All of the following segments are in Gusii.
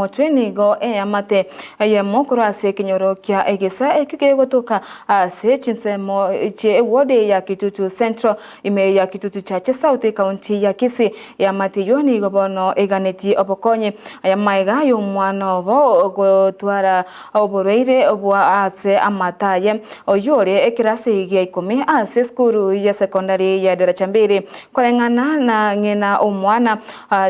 Motwe nigo eamate eyemo korwa ase ekenyoro kia egesa ekio kegotoka ase chinsemo chie eward ya Kitutu Central ime ya Kitutu Chache South ekaunti ya Kisii. Eamate eyio nigo bono eganetie obokonyi aya maega y'omwana obo gotwara oborwaire bwa ase amato aye oyio ore ekerasi gia ikomi ase esukuru ya secondary ya Daraja Mbili koreng'ana na ng'ina omwana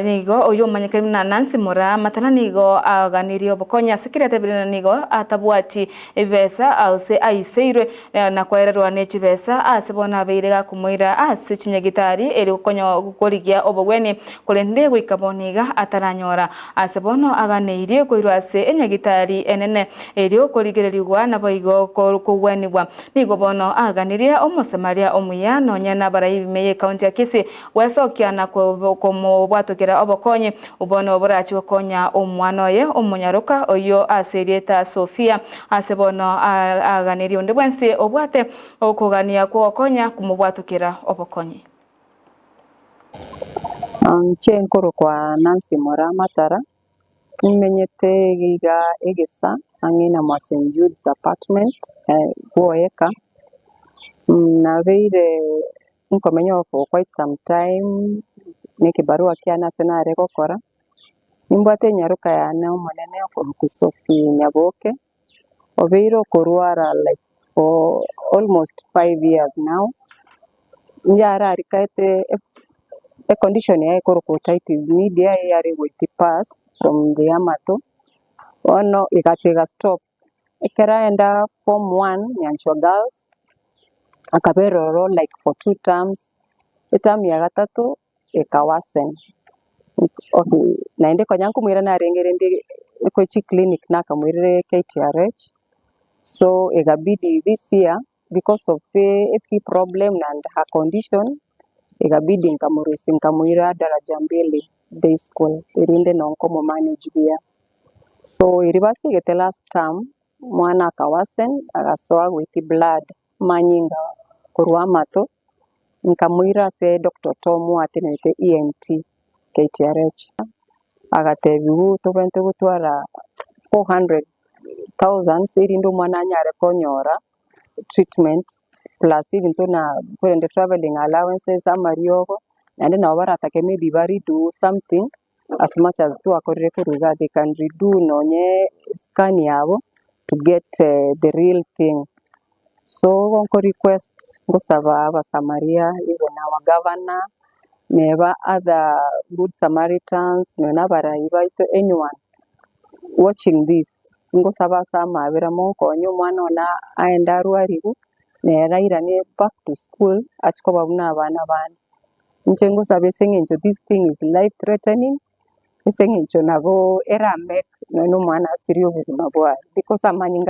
Nigo oyio omanyekire buna Nancy Moraa Matana nigo aganirie obokonyi ase keria atebire na nigo atabwati ebibesa gose aiseirwe na koererwa ne chibesa ase bono abeire gakomoira ase chinyagitari erio korigia obogweni korende goika bono iga ataranyora ase bono aganeirie koirwa ase enyagitari enene erio korigererigwa naboigo kogwenigwa. Nigo bono aganirie omosamaria omuya nonya nabarai b'ime y'ecounty ya Kisii Gwesokia na komobwatokera obokonyi, bono borache gokonya omwana oye omonyaroka oyio ase erieta Sofia. Ase bono aganirie onde bwensi obwate okogania kw'ogokonya komobwatokera obokonyi. Inche nkorokwa Nancy Moraa Matara, nimenyete iga Egesa ang'e na mwa St Jude's apartment Bwoyeka, nabeire nkomenya oo for quite some time, na ekebarua kiane ase nare gokora, nimbwate enyaroka yane omonene okorokwa Sophie Nyaboke, obeire okorwara like for almost 5 years now, yararikaete econdition yaye ekorokwa otitis media eyare goeti pus from the amato, bono egacha ega stop. Ekero aenda form one Nyanchwa Girls, akabera ororo like for two terms, eterm ya gatato eka worsen. Okay, naende konya nkomoira narenge rende ekwe chiclinic nakamoirire KTRH, so ekabidi this year because of a fee problem and her condition, ekabidi nkamorusia nkamoira daraja mbili day school erinde nonye nkomomanage buya. So erio basigete last term, omwana aka worsen agasoa goitia blood amanyinga korwa amato, nkamoira ase Doctor Tom oatenenete ENT KTRH, agatebiwa tobwenerete gotwara 400,000 erinde omwana anyare konyora treatment plus ebinto na korende travelling allowances, amariogo, naende nabo baratake maybe ba redo something as much as twakorire korwa igaa they can redo nonye scan yabo to get the real thing. So igo nko request ngosaba abasamaria even our governor, neba other good samaritans, nonye na abarai baito anyone watching this, ngosaba ase amabera monkonye omwana one aende arwariwe, nere airane back to school achie koba buna abana bande. Inche ngosaba ase eng'encho this thing is life threatening, ase eng'encho nabo era make nonye na omwana asirie obogima bwaye because amanyinga.